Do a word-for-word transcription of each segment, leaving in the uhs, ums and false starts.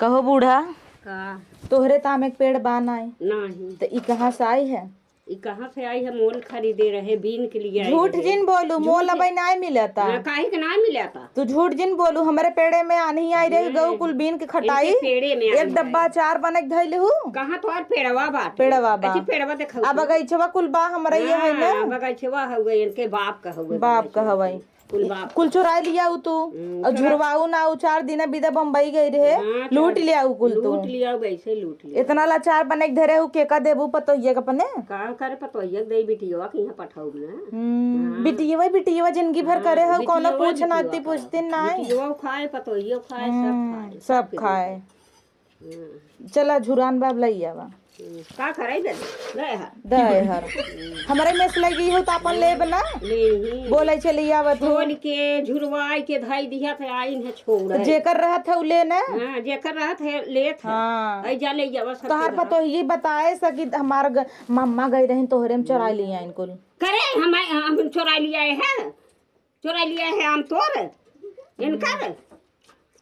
कहो बूढ़ा, का? तोहरे ताम एक पेड़ बा नाई। नाही। त ई कहाँ से आई है? ई कहाँ से आई है? मोल खरीदे रहे, बीन के लिए आई झूठ रहे। जिन बोलू, झूठ मोल जिन अबै नाई मिलता। हाँ, काहे के नाई मिलता? तू झूठ जिन बोलू, हमरे पेड़े में आन्ही आई रहे, हम्म। गऊ कुल बीन के खटाई। इनके पेड़े में एक आन्ही डब्बा आई। अचार बने के धइले हूँ। कहाँ तोहर पेड़वा बाटे? पेड़वा बा। अच्छी पेड़वा देखाऊ आ तो। बगैचवा कुल बा, हमरा ये है ना। हाँ, बगैचवा हउए, इनके बाप का हउए बाप का बगैचवा। हवई। कुल बाप कुल का। चोराई लिया उ तू। हम्म, और चोरा- झुरवाऊ ना, उ चार दिन बिदा बम्बई गई रहे, हाँ, लूट चोरा- लिया उ कुल तू। लूट लिया, वैसे लूट लिया। इतना लाचार बने के धरे हु, के का देबू पतोहिया के अपने? का करे पतोहिया के दे बिटियवा के यहाँ पठाऊ ना। हम्म, हाँ। बिटियवा, बिटियवा जिंदगी भर हाँ, करे हउ, कौनो बिटियवा, पूछ नाती बिटियवा पूछती का। नाई। बिटियवा खाए, पतोहिया खाए, सब हम्म, खाए, सब सबके खाए। देखे। हम्म। चला झुरान बाब लई आवा। हम्म, का करे दे, दे हर। दे हर। हमरे में से लगी हो त अपन लेब ना। ले ही। बोले चली आवत हो। खोल के, झुरवाई के धई दिया त आइन है छोड़। त जेकर रहत है उ ले ना। हाँ, जेकर रहत है लेत है। हाँ। ऐ जा ले जावा सब तोहार के पतोहिए बताए सकी हमार ग-, मम्मा गई रही तोहरे में चोराई लिया इनकुल। करे हम, हम चोराई लिया है। चोराई लिया है आम तोर। इनकर।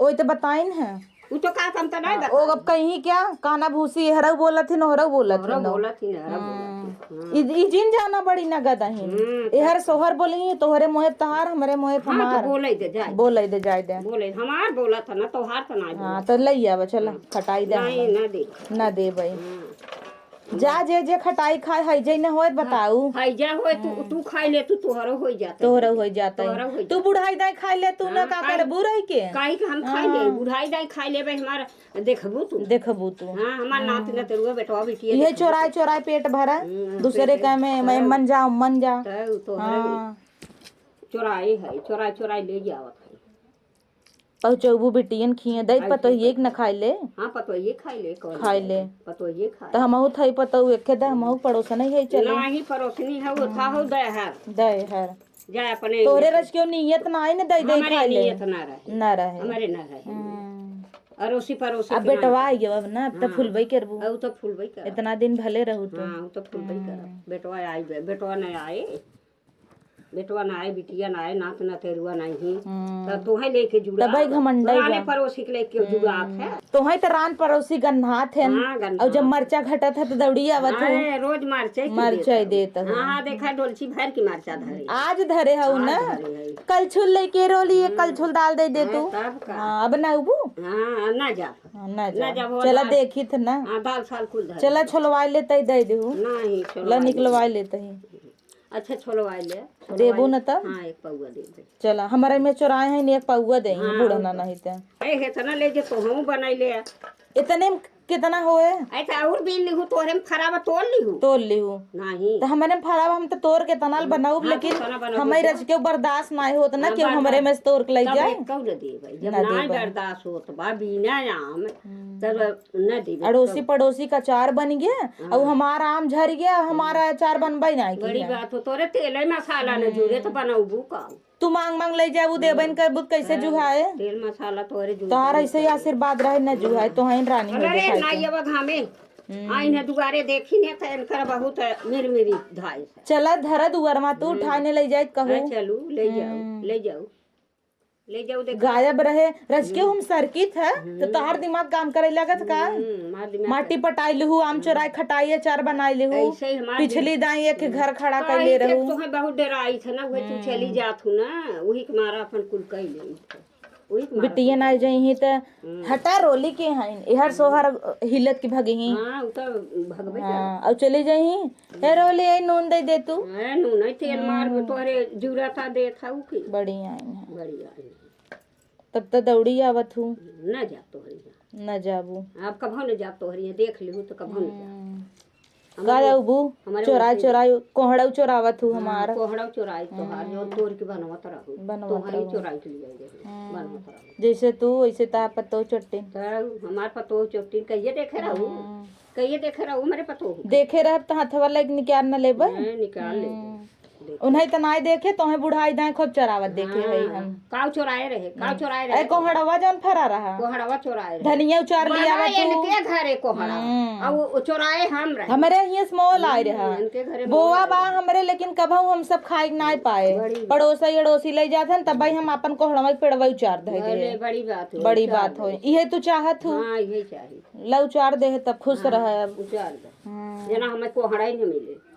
ओई त बताइन है। उ तो का हम त नहीं हाँ, बता। ओ अब कहीं क्या? काना भूसी, एहरऊ बोलत ही, नोहरऊ बोलत ही, नोहरऊ नो। बोलत ही, नोहरऊ हम्म। बोलत ही। हाँ। ई, ई जिन जाना बड़ी नगद अहिन। हम्म, एहर सोहर बोली, तोहरे मोहे तहार, हमरे मोहे हाँ, तो हमार। बोले दे, जाए। बोले दे, जाए दे। बोले, हमार बोलत है ना, तोहार तो ना हाँ, बोलत। तो लई आवा, चला, हाँ। खटाई दे नहीं, हमें। ना दे। ना दे भाई। हाँ। जा, जे, जे खटाई खाए, हइजे न होए, बताऊ। हइजा होए, तू, हम्म। तू खाई ले, तू, तोहरो होई जाता। तोहरो होई जाता। तोहरो होई तू जाता। बुढ़ाई दाई खाई ले, तू ना हाँ, का खाई। करबू रही के? काहे के हम खाई ले, हाँ। बुढ़ाई दाई खाई लेबे, हमार देखबू तू। देखबू तू। हाँ, हमार नात हम्म। नतरुआ बेटवा बिटिया इहे देखबू चोराई तू। चोराई पेट भरा, हम्म, दूसरे पेट का में, में भरा। मन जा, मन जा। तब तोहरे हाँ। चोराई है, चोराई, चोराई ले जावत है। पहुँचौबू बिटियन खिए, दई आई पतोहिए के न खाए ले। हाँ, पतोहिए खाए ले, कौन खाए ले। पतोहिए खाए। त हमहू थई पतोहू एके दा, हमहू पड़ोसन ही है चले। नाही, पड़ोसनी है, वो था हो दे हर। दे हर। जा अपने तोहरे रस के नियत ना आई न दे दे हमारे खाए ले। नियत ना रहे। ना रहे। हमारे ना रहे। हम्म। अड़ोसी पड़ोसी अब के ना बेटवा रहे। आई गयो अब ना, अब त हाँ। फुलबई करबू। अब त फुलबई कर। इतना दिन भले रहू तो। हाँ, अब त फुलबई कर। हम्म। बेटवा आई गए, बेटवा नहीं आए। बेटवा ना आए, बिटिया ना आए, नात नतेरुआ नहीं। हम्म। त तोहे लेके जुड़ा। तबै घमंडई तोरा ले बा। पड़ोसी के लेके जुड़ात है। तोहे त रान पड़ोसी गन्हात है। हाँ, गन्हात। और जब मरचा घटत है त दौड़ी आवत हो। अरे, रोज मरचा ही मरचा देत ही हो। देत हो। हाँ, हाँ, देखा डोलची भर की मरचा धरे। आज धरे हऊ आज ना। धरे है। कलछुल लेके रोली, एक हम्म। कलछुल दाल दे दे हाँ, तू। तब का। हाँ, अब ना उबू? हाँ, ना जा। हाँ, ना ना जा। जा, वो चला दाल देखी थ ना। हाँ, दाल साल कुल धरे। चला छोलवाई ले तई दे देहू। नहीं, ला छोलवाई ले। निकलवाई ले तही। अच्छा, छोलवाई ले, छोलवाई देबू ले। न तब? हाँ, एक पौवा दे दे। चला, हमारे में चोराए हैं, एक पौवा दे, हाँ, बुढ़ना तो। नहीं ते। ए, हेतना ले जे तोहूँ बनाई ले। इतने में कितना होए? अच्छा, और बीन लिहू, तोहरे में खराब तोड़ लिहू। तोड़ लिहू। नहीं। तो हमारे में खराब हम तो तोड़ के तनाल बनाऊब, हाँ, लेकिन तो तना बनाऊब हमारे जा। रज के बर्दाश्त नहीं होत ना हाँ, कि बर्दाश्त। हमारे में से तोड़ के ले तब जाए। एक कौ न देबै, जब ना नहीं देबै। बर्दाश्त होत बा, बिना आम, हम्म। तब न देबै, अड़ोसी तब। पड़ोसी का अचार बन गया, हाँ। और हमार आम झर गया, हमारा हम्म। अचार बनबे नहीं बड़ी किया। बात हो, तोरे तेल मसाला न हम्म। जुरे तो बनौबू का? तू मांग मांग ले जाबू, देबे न करबू, कैसे हाँ, जुहाए? तेल मसाला तोरे जुरे तोहार नहीं ऐसे ही करे। आशीर्वाद रहे, न जुहाए, तो हैं रानी हो अरे, जाए ना खाए ये के। बघा में। हम्म। आइन है दुआरे देखी ने, तो इनकर बहुत मिरमिरी धाई से। चला धरा दुआर मा, तू हम्म। उठाए ने ले जाए कहू। हाँ, चलू, ले जाओ, हम्म। ले जाओ। ले जाओ, देखो। गायब रहे, रज के हम्म। हम सरकित है, तो हम्म। तोहार दिमाग काम करे लागत का? हम्म, हमार दिमाग माटी करे। पटाई लिहू, आम हम्म। चोराई खटाई अचार बनाई लिहू। ऐसे ही हमार पिछली दिमाग। दाई एक हम्म। घर खड़ा तो कर ले ऐसे रहू। तो है बहुत डराई थे ना, वही तू हम्म। चली जात हूँ ना, वही के मारा अपन कुल कई ले। वही के मारा बिटिया कुल ना कई। जइही त हम्म। हटा रोली के हईन, एहर हम्म। सोहर हिलत की भगही। हाँ, उ तो भगबे हाँ, करत। और चली जइही, हे रोली, ए नून दे दे तू। ए नून, ए तेल मार, हम्म। तोहरे जुरता देत हऊ की। बड़ी आइन है। बड़ी आइन है। तब त दौड़ी आवत हूँ। न जा तोहरी यहाँ। न जाबू। अब कभो न जा तोहरी यहाँ, देख लिहू तो कभो न जा। हम्म। हमरे का जाबू? हमरे चोराई, वैसे चोराई, कोहड़ऊ चोरावत हूँ हाँ, हमार। कोहड़ऊ चोराई तोहार, हम्म। जौन तोड़ के बनवत रहू। बनवत तोहरी रहू। चोराई के लिए गए। हम्म। बनवत रहू। जैसे तू, वैसे ता पतो चट्टी। तो हमार पतो चट्टी कहिए देखे रहू? हम्म। कहिए देखे रहू, हमरे पतो हो। देखे रहब त हथवा लाइक निकाल न लेबे। हाँ, निकाल लेबे। हम्म। उन्हें त नाई देखे, तोहे बुढ़ाई दाएं खूब चरावत देखे हई हम। काऊ चोराए रहे, काऊ चोराए रहे। ए, कोहड़वा जौन फरा रहा। कोहड़वा चोराए रहे। धनिया उचार लिया बा तू। इनके घरे कोहड़ा। हम्म। और वो चोराए हम रहे। हमरे हियां से मोल आए रहा। इनके घरे बोआ बा हमरे, लेकिन कबहू हम सब खाए के नाई पाए। बड़ी बात। पड़ोसी अड़ोसी ले जात हन, तब भाई हम अपन कोहड़वा के पेड़वा उचार दे दे। बड़ी बात हो, बड़ी बात हो। इहे तू चाहत हूँ। हाँ, इहे चाही। ला उचार दे, तब खुश रहे अब। उचार दे। हम्म। जना हमें कोहड़ा ही न मिले।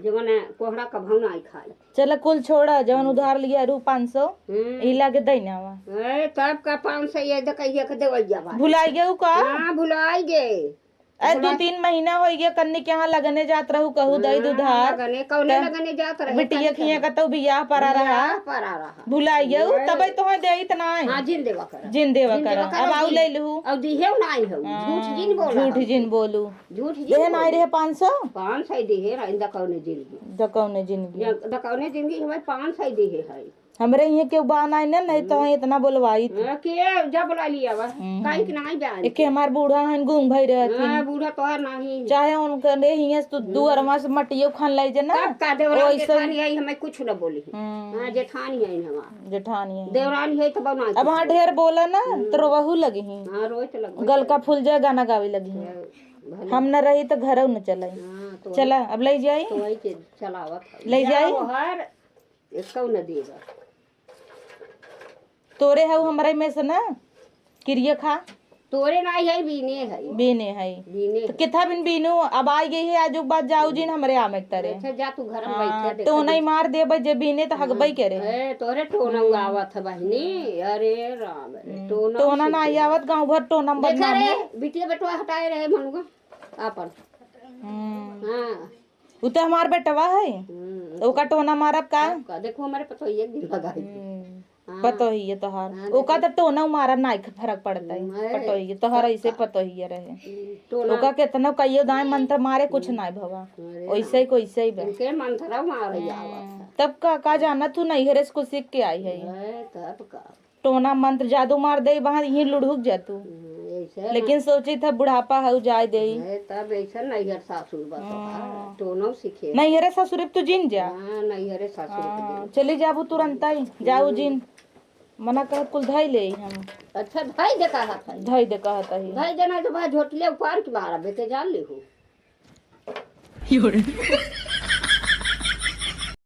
जवन कोहड़ा कभऊ नाई खाई। चल कुल छोड़ा, जवन उधार लिया रू पाँच सौ, हम्म। ई लाके दई ना आवा। ए, तब का पाँच सौ ये दे कहिए के देवैया बा। भुलाई गए उ का? हाँ, भुलाई गए। ए, दो तीन महीना होइ गया, कन्नी के यहाँ लगने जात रहू, कहू दई हाँ, उधार। लगने, कौने त लगने जात रहे, बिटिया कन्नी खिया के? का तो बियाह परा रहा। बियाह परा रहा। भुलाई गए उ, ए। तबे तोहे देइत नाई। हाँ, जिन देवा कर। जिन देवा कर। अब आऊ ले लू। और दिहे नाई हो, हाँ, झूठ जिन बोला। झूठ जिन बोलू। झूठ जी देहे नाई बोली। रहे पाँच सौ? पाँच सौ देहे रहे, इंदा कौने जिंदगी। द कौने जिंदगी। या, द कौने जिंदगी हमारे पाँच सौ देहे है। हमरे इहे केहू बा नाई ना, नहीं तो हम्म। इतना बोलवाई थी। हाँ, के जा बोला लिया बा? हम्म। काहे कि नाई बा एके इनके? हमार बूढ़ा हन, गूंग भई रहथिन। हाँ, बूढ़ा तोहार नाही। चाहे उनके हियां से तू हम्म। दुअरवा से मटियो खान लाई जे ना। तब का देवरान वैसे जेठानी है, हमें कुछ न बोली। हम्म। हाँ, जेठानी है हमार। जेठानी है। देवरानी है तो बना अब हाँ ढेर बोला ना, हम्म। तो रोवहू लगी ही। हाँ, रोए तो लगबे गल का करे। फूल जाए, गाना गावे लगी ही। भले। हम न रही तो घरऊ न चलाई। हाँ, तो चला, अब ले जाई। तो वही के चलावत है। ले जाई। जाओ हर, एकौ न देगा। तोरे हऊ हमरा में से ना, किरिया खा। तोरे नाई है, बीने है। बीने है। बीने तो है। किथा बिन बीनू, अब आई गई है, आजुक बाद जाऊ जिन हमरे आमे के तरे। अच्छा, जा तू घर में हाँ, बैठे, देखा टोना ही दे। मार देबे, जे बीने तो हगबई हाँ। करे। ए, तोरे टोना हम्म। आवत है बहिनी, अरे राम रे, हम्म, टोना टोना ना सीखे। आई आवत, गाँव भर टोना में देखा बदनाम रे, है। बिटिया बेटवा हटाए रहे मनुआ, आपन। हम्म। हाँ। उ तो हमार बेटवा है। हम्म, तो ओका टोना मारब का? का? देखो, हमारे पतोहिए के दिन लगाई थी। हम्म, हाँ। पतोहिए तोहार। हाँ, ओका देखो। तो टोना मारा नाई के फरक पड़ता है। हम्म, अरे, पतोहिए तोहार तब ऐसे का? पतोहिए रहे। हम्म, टोना। ओका केतना कइयो दाएं मंत्र मारे, कुछ हम्म। नाई भवा। अरे वैसे ही ना। कोई से ही बा। इनके मंत्र मारे हम्म, आवत है। तब का, का जाना तू नैहरे से कुछ सीख के आई है। अरे, तब का? टोना मंत्र जादू मार दे, वहाँ यहीं लुढ़ुक जा तू। हम्म, ऐसे ना। लेकिन सोची था बुढ़ापा हऊ जाए दे। है, तब ऐसे नैहर सासुर बा तोहार, हम्म। टोनो सीखे। नैहरे सासुर अब तू जिन जा। हाँ, नैहरे सासुर के हाँ, दिन। चली जाबू तुरंत आई, जाऊ हम्म। जिन। मना कह कुल धई ले हम। अच्छा, धई दे कहत है। धई दे कहत है। धई देना तो बा झोटले उपार के मारा, बेटे जान ली हूँ।